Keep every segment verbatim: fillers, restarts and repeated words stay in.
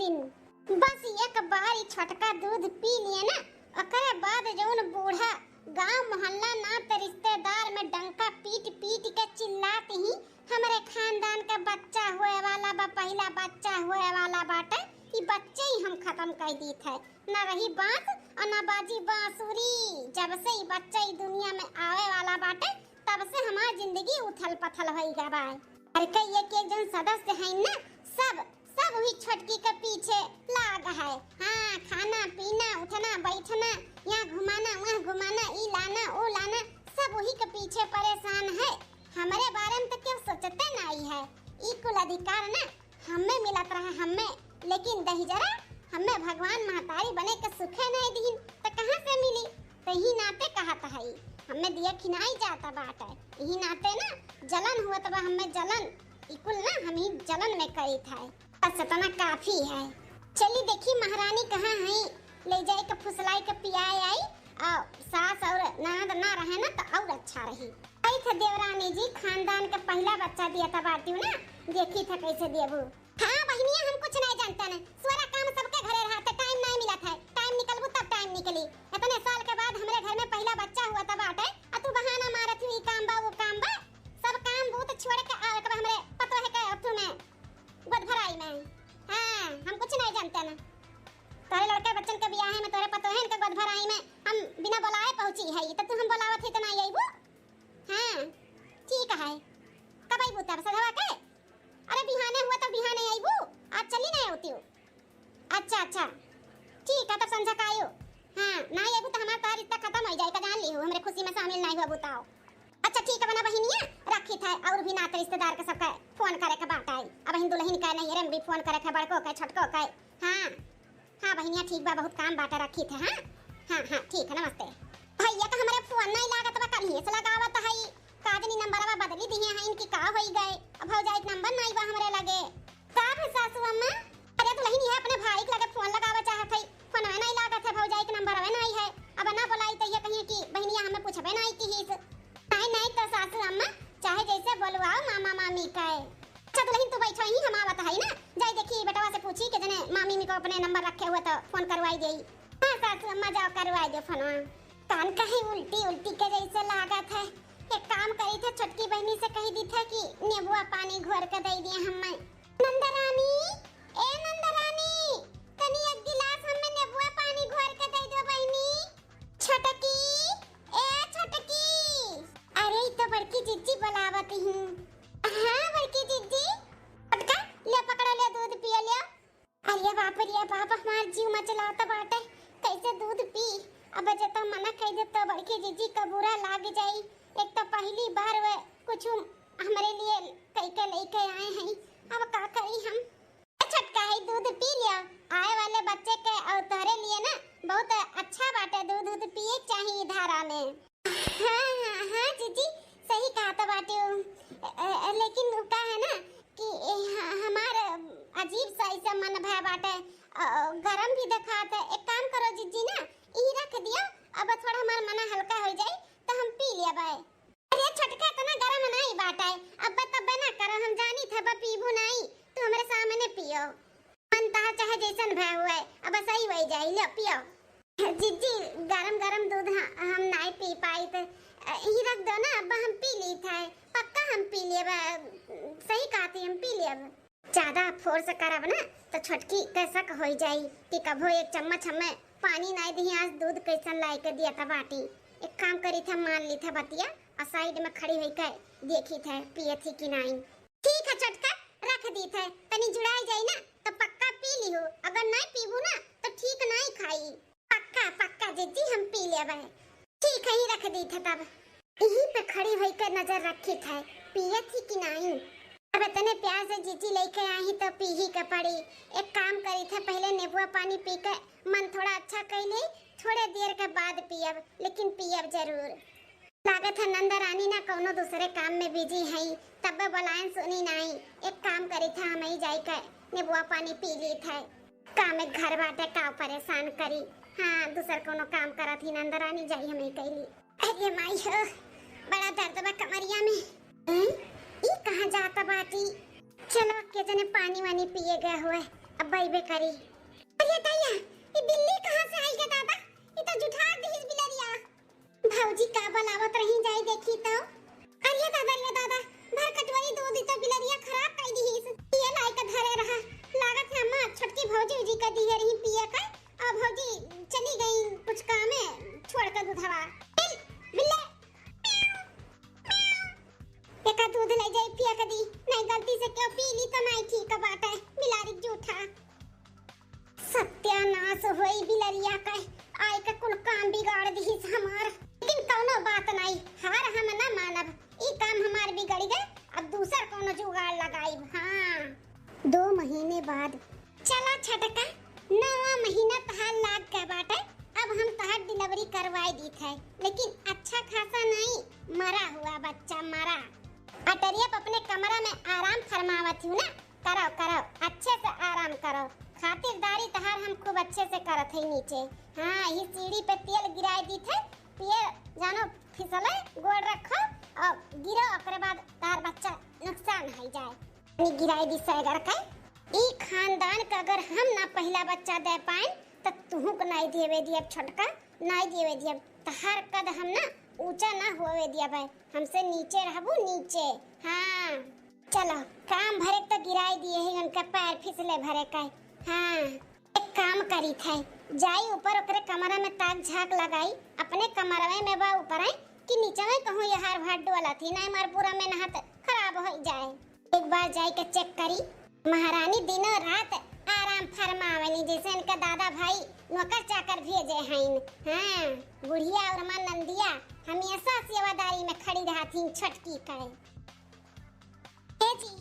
बस एक बार ई छोटका दूध पी लिए ना, ओकरे बाद जौन बूढ़ा गांव मोहल्ला नात रिश्तेदार में डंका पीट पीट के चिल्लात ही, "हमरे खानदान का बच्चा होए वाला बा, पहिला बच्चा होए वाला बाटे, ई बच्चे ही हम खतम कर दीत है, ना रही बांस और ना बाजी बांसुरी।" जब से ई बच्चा ई दुनिया में आवे वाला बाटे, तब से हमार जिंदगी उथल पथल होई गवा है। घर के एक एक जन सदस्य हैं ना, सब, सब वही छोटकी के पीछे लाग है। हाँ, खाना पीना, उठना बैठना, यहाँ घुमाना, वहाँ घुमाना, ई लाना, ओ लाना, सब वही के पीछे परेशान है। हमरे बारे में तो क्यों सोचते नहीं है। ई कुल अधिकार ना हमें मिलत रहा, हमें, लेकिन दहिजरा हमें भगवान महतारी बने के सुखे नहीं दीन, तो कहाँ से मिली? तो यही नाते कहत है, हमें दिया खिनाई जाता बाटे, यही नाते ना जलन हुआ तब हमें जलन, इकुल ना हम ही जलन में करीत है। बस इतना काफी है। चली देखी महारानी कहाँ है, ले जाए के फुसलाई के पियाए आई, और सास और ननद ना रहे ना तो और अच्छा रही। आई थे देवरानी जी, खानदान के पहला बच्चा दिया था बाटी ना, देखी था कैसे देबू। हाँ बहिनिया, हम कुछ नहीं जानते न, सारा काम सबके घरे रहत है, टाइम नहीं मिलत है, टाइम निकलबू तब टाइम निकली। इतने साल के बाद हमरे घर में पहला बच्चा हुआ था बाटे, आ तू बहाना मारत हुई, काम बा, वो काम बा, सब काम बूत छोड़ के आवे के बा हमरे पतोह के अथु में, गोद भराई में। हाँ, हम कुछ नहीं जानते न। तोरे लड़के बच्चन के बियाहे में, तोरे पतोहन के गोद भराई में हम बिना बुलाए पहुँची है, तो तू हम बुलावत ही तो नहीं अइबू? हाँ, ठीक है। कब अइबू तब, सधवा के? अरे बिहाने हुआ तो बिहाने अइबू, आज चली नहीं होती हूँ। अच्छा, अच्छा, ठीक है, तब संझा का आयो। हाँ, नहीं अइबू तो हमार तार रिश्ता खत्म हो जाए, का जान ली हूँ, हमरे खुशी में शामिल नहीं हुआ बुताओ। अच्छा ठीक है बना बहिनिया, रखी था, और भी नात रिश्तेदार के सबके फोन करे के बात आई। अब हिंदू दुल्हन का नहीं रे, भी फोन करे के, बड़को के, छोटको के। हाँ, हाँ बहिनिया, ठीक बा, बहुत काम बाटे, रखी थे। हाँ, हाँ, हाँ, ठीक है, नमस्ते। भैया का हमरे फोन नहीं लागत बा, कल ही से लगावत है। का जनी नंबरवा बदली दिए हैं इनकी, का होई गए? अब भौजाई के नंबर नहीं बा हमरे लगे। का है सासू अम्मा? अरे दुल्हन, ये अपने भाई के लगे फोन लगावे चाहत है, फोनवे नहीं लागत है, भौजाई के नंबरवे नहीं है। अब ना बोलाई तो ये कहिए कि बहिनिया हमें पूछबे नहीं की ही। नहीं, नहीं तो सासू अम्मा, चाहे जैसे बोलवाओ मामा मामी का है। अच्छा दुल्हन, तू बैठो ही, हम आवत है ना, जाई देखी बेटवा से पूछी के जने मामी मी को अपने नंबर रखे हुए तो फोन करवाई देई। हाँ सासू अम्मा, जाओ करवाई दे फोनवा। कान कहीं उल्टी उल्टी के जैसे लागत है। एक काम करी थे, छोटकी बहिनी से कही दी थे कि नेबुआ पानी घोर के दे दिए हमें। नंदरानी, ए नंदरानी, तनी एक गिलास हमें नेबुआ पानी घोर के दे दो बहिनी। छोटकी, ए छोटकी। अरे, ई तो बड़की जिज्जी बुलावत ही। हाँ, बड़की जिज्जी। छोटका, ले पकड़ो, ले दूध पियो, ले। अरे बाप रे बाप, हमार जीव मचलात बाटे, कैसे दूध पी? अब जता मना कह दे तो बड़की जिज्जी का बुरा लाग जाई। एक तो पहली बार वे कुछ हमरे लिए कह के लेके आए हैं, अब का करी हम? ए छोटका, है दूध पी लिया, आए वाले बच्चे के और तोहरे लिए ना बहुत अच्छा बाटे, दूध दूध पिए चाहिए धारा में। हाँ, हाँ, हाँ, जीजी, सही कहा तो बाटे हो। अ, अ, लेकिन उ का है ना कि, ए, ह-, हमार अजीब सा ऐसा मन भय बाटे, अ, गरम भी देखात है। एक काम करो जीजी ना, ई रख दियो, अब थोड़ा हमार मना हल्का हो जाए तो हम पी लिया भाई। अरे छोटका, इतना गरम नहीं बाटे, अब तब्बे ना करो, हम जानी थे अब पीबू नहीं, तू हमरे सामने पियो। मन तहा चाहे जैसन भय हुए, अब सही वही जाई, ले पियो। जिज्जी, गरम गरम दूध ह-, हम नाई पी पाई त, अ, यही रख दो ना, अब हम पी ली थे, पक्का हम पी लेब, अ, सही कहती हम पी लेब। ज्यादा फोर्स करब ना तो छोटकी के शक होई जाई कि कभो एक चम्मच हमें पानी नाई दिही, आज दूध कैसन लाई के दिया था बाटी। एक काम करी थे, मान ली थे बतिया और साइड में खड़ी होई के देखी थे पिए थी कि नाई। ठीक है छोटका, रख दी थे, तनी जुड़ाई जाई ना तो पक्का पी ली हो, अगर नाई पीबू ना तो ठीक नाई खाई। पक्का, पक्का जिज्जी, हम पी लेबे। ठीक है, ही रख दी थे तब। यहीं पे खड़ी होई के नजर रखी थे, पियत ही कि नाई। अब इतने प्यार से जिज्जी लेके आई तो पी ही के पड़ी। एक काम करी थे, पहले नेबुआ पानी पी के मन थोड़ा अच्छा कर ली, थोड़े देर के बाद पियब, लेकिन पियब जरूर। लागत है नंद रानी ना कौनो दूसरे काम में बिजी हई, तब्बे बोलायन सुनी नाई। एक काम करी थे, हम ही जाई के नेबुआ पानी पी ली थे। काम एक घर बाटे, का परेशान करी। हाँ, दूसर कौनो काम करत ही नंद रानी, जाई हम ही कैली। अरे माई हो, बड़ा दर्द बा कमरिया में। हैं? ई कहाँ जाता बाटी? चलो, के जने पानी वानी पिए गए हुए। अब अइबे करी। अरे दैया, ई बिल्ली कहाँ से आई गे दादा? ई तो जुठार दिहिस बिलरिया। भौजी का बलावत रही, जाई देखी तो। अरे दादा, अरे दादा, भर कटोरी दूध ई तो बिलरिया खराब कई दिहिस। पिए लायक धरे रहा। लागत है अम्मा छोटकी भौजी उजी का दिहे रही पिए का। अब भौजी चली गई कुछ कामे, छोड़ के दूधवा। बिल, बिल्ले। एका दूध ले जाई पिया कदी, नहीं गलती से क्यों पी ली तो नहीं ठीक बाटे, बिलारी जूठा। सत्यानाश होई बिलरिया का, आय के कुल काम बिगाड़ दिहिस हमार। लेकिन कौनो बात नहीं, हार हम ना मानब, ई काम हमार बिगड़ गए, अब दूसर कौनो जुगाड़ लगाइब। हाँ। दो महीने बाद। चला छोटका, नवा महीना तहार लाग के बाटे, अब हम तहार डिलीवरी करवाई दीत है, लेकिन अच्छा खासा नहीं, मरा हुआ बच्चा, मरा। अटरिया पे अपने कमरा में आराम फरमावत हूँ ना, करो, करो, अच्छे से आराम करो, खातिरदारी तहार हम खूब अच्छे से करत है नीचे। हाँ, ई सीढ़ी पे तेल गिराए दीत है, पिए जानो फिसले, गोड़ रखो और गिरो, ओकरे बाद तहार बच्चा नुकसान हो जाए। नी गिराई दी सैगर के। ई खानदान के अगर हम ना पहिला बच्चा दे पाएन, त तुहू के नाई देवे दियब छोटका, नाई देवे दियब। तहार कद हम ना ऊंचा ना होवे दियब है। हमसे नीचे रहबू, नीचे। हाँ, चलो, काम भरे के तो गिराई दिए है, उनका पैर फिसले भरे का। हाँ, एक काम करी थे, जाई ऊपर ओकरे कमरा में ताक झांक लगाई, अपने कमरवे में बा ऊपर है कि नीचे में कहूँ यहार भाट डोला थी, नाई मार पूरा में नहात खराब हो जाए। एक बार जाई के चेक करी। महारानी दिनों रात आराम फरमावनी, जैसे इनका दादा भाई नौकर चाकर भेजे हईन। हाँ, बुढ़िया और माँ नंदिया हमेशा सेवादारी में खड़ी रहती छोटकी के। ए जी,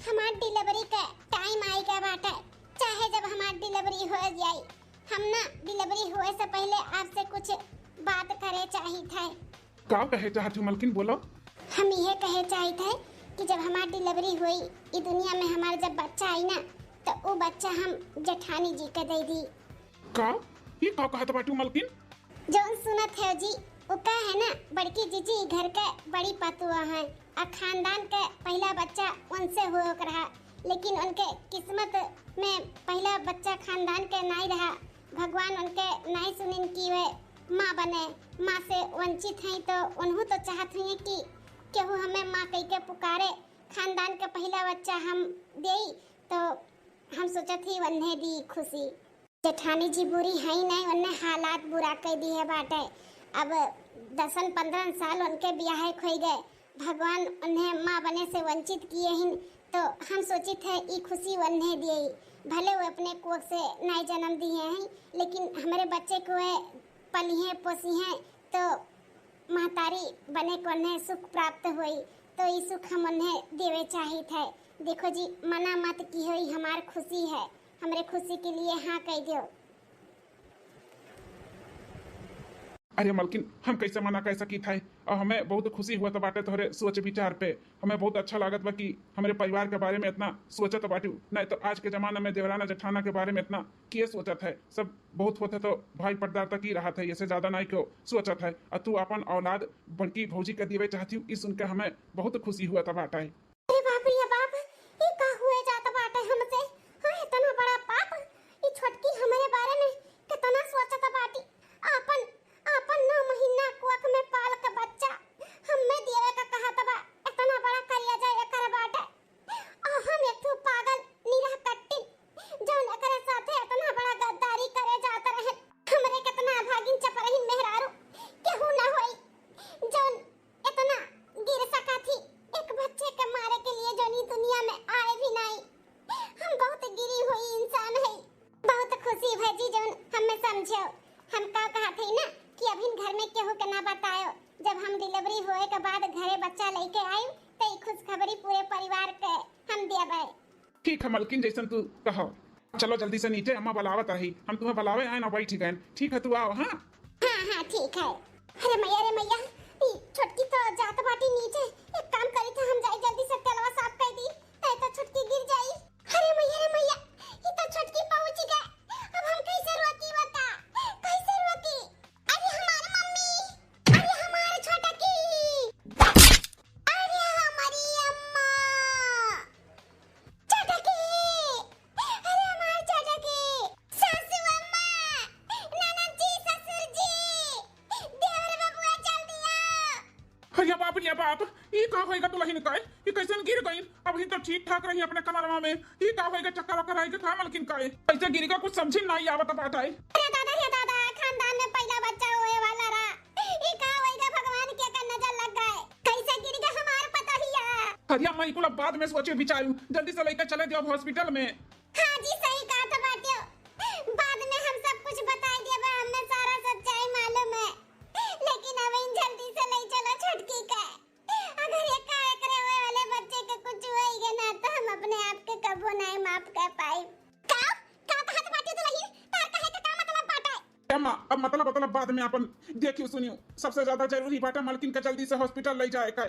हमार डिलीवरी के टाइम आई गया बाटे, चाहे जब हमार डिलीवरी हो जाई, हम ना डिलीवरी होए से पहले आपसे कुछ बात करे चाहित है। का कहे चाहत हो मलकिन, बोलो। हम ये कहे चाहित है कि जब हमार डिलीवरी हुई, ई दुनिया में हमार जब बच्चा आई ना, तो वो बच्चा हम जेठानी जी के दे दी। का? ये का कहत बाटू मलकिन? जौन सुनत है जी, वो का है ना, बड़की जीजी घर के बड़ी पतुआ है, आ खानदान के पहला बच्चा उनसे होए के रहा, लेकिन उनके किस्मत में पहला बच्चा खानदान के नाई रहा। भगवान उनके नाई सुनिन कि वे माँ बने, माँ से वंचित हैं, तो उन्हों तो चाहत हुई कि केहू हमें माँ कह के पुकारे, खानदान के पहला बच्चा हम देई, तो हम सोचत ही वन्हे दी खुशी। जेठानी जी बुरी हई नहीं, उन्हें हालात बुरा कई दिहे बाटे। अब दसन पन्द्रह साल उनके बियाहे खोई गए, भगवान उन्हें माँ बने से वंचित किए हिन, तो हम सोचित है ई खुशी उन्हें दिए। भले वो अपने कोख से नहीं जन्म दिए हैं, लेकिन हमारे बच्चे को वे पलिहें पोसिहें, तो महतारी बने को उन्हें सुख प्राप्त होई, तो ई सुख हम उन्हें देवे चाहित है। देखो जी, मना मत की होई, हमार खुशी है, हमरे खुशी के लिए हाँ कह दो। अरे मलकिन, हम कैसे मना कर सकी थे? और हमें बहुत खुशी हुआ तो बाटे तोहरे सोच विचार पे। हमें बहुत अच्छा लागत बा कि हमरे परिवार के बारे में इतना सोचत बाटू। नहीं तो आज के जमाना में देवराना जेठाना के बारे में इतना के सोचत है? सब बहुत होत है तो भाई पटदार तक ही रहत है, ऐसे ज्यादा नहीं क्यों सोचत है। और तू अपन औलाद बड़की भौजी के देवे चाहती हूँ, ई सुन के हमें बहुत खुशी हुआ तो बाटे। अरे बाप रे बाप, ई का हुए जात बाटे हमसे? हाँ, इतना बड़ा पाप। ई छोटकी हमरे बारे में कितना सोचत बाटी। आपन, आपन नौ महीना कोख में पाल के बच्चा हमें देवे का कहत बा। इतना बड़ा करेजा एकर बाटे। आ हम एक ठो पागल निरह कट्टी, जौन एकरे साथे इतना बड़ा गद्दारी करे जात रहे। हमरे कितना अभागिन चपरहिन मेहरारू केहू ना होई, जौन इतना गिर सका थी। एक बच्चे के मारे के लिए जौन ई दुनिया में आए भी नहीं। हम बहुत गिरी हुई इंसान है। बहुत खुशी भजी जौन हमें समझो। हम का कहत हई ना कि अभिन घर में केहू के ना बतायो। जब हम डिलीवरी होए के बाद घरे बच्चा लेके आइम, त ई खुशखबरी पूरे परिवार के हम देबै। ठीक है मलकिन, जैसन तू कहो। चलो जल्दी से नीचे, अम्मा बुलावत रही, हम तुम्हें बुलावे आए ना, बैठ गए। ठीक है, तू आओ। हाँ, हाँ, हाँ, ठीक है। अरे मैया, अरे मैया, ई छोटकी तो जात बाटी नीचे। एक काम करी था, हम जाई जल्दी से तेलवा साफ कर दी, नहीं तो छोटकी गिर जाई। अरे मैया रे मैया, ई तो छोटकी पहुंच गए। अब हम कैसे रोकी बता, कैसे रोकी? अरे हमार मम्मी, अरे हमार छोटकी, अरे हमारी अम्मा, छोटकी, अरे हमार अब ई का होइगा दुलहिन का? ई कैसन गिर गई? अबहीं तो ठीक ठाक रही अपने कमरवा में, ई का होइगा? चक्कर वक्कर आइगा का मलकिन का? कैसे गिरिगा, कुछ समझी नाहीं आवत बाटे। अरे दादा, हे दादा, खानदान में पहिला बच्चा होए वाला रहा, ई का होइगा? भगवान के का नजर लग गए, कैसे गिरिगा हमार पतोहिया? अरे अम्मा, ई कुल अब बाद में सोचे विचारू, जल्दी से लइके चले दियो अब हॉस्पिटल में। हाँ जी, सही कहत बाटियो, बाद में हम सब कुछ बताई देबे, हमें सारा सच्चाई मालूम है, लेकिन अब इन जल्दी से ले चलो छोटकी के। अगर ये का एकरे होए वाले बच्चे के कुछ होइगे ना, तो हम अपने आप के कबो नाहीं माफ कर पाई। का? का कहत बाटियो दुलहिन? तार कहे के का मतलब बाटे? अम्मा, अब मतलब, मतलब बाद में अपन देखियो सुनियो, सबसे ज्यादा जरूरी बाटे मलकिन के जल्दी से हॉस्पिटल ले जाए के।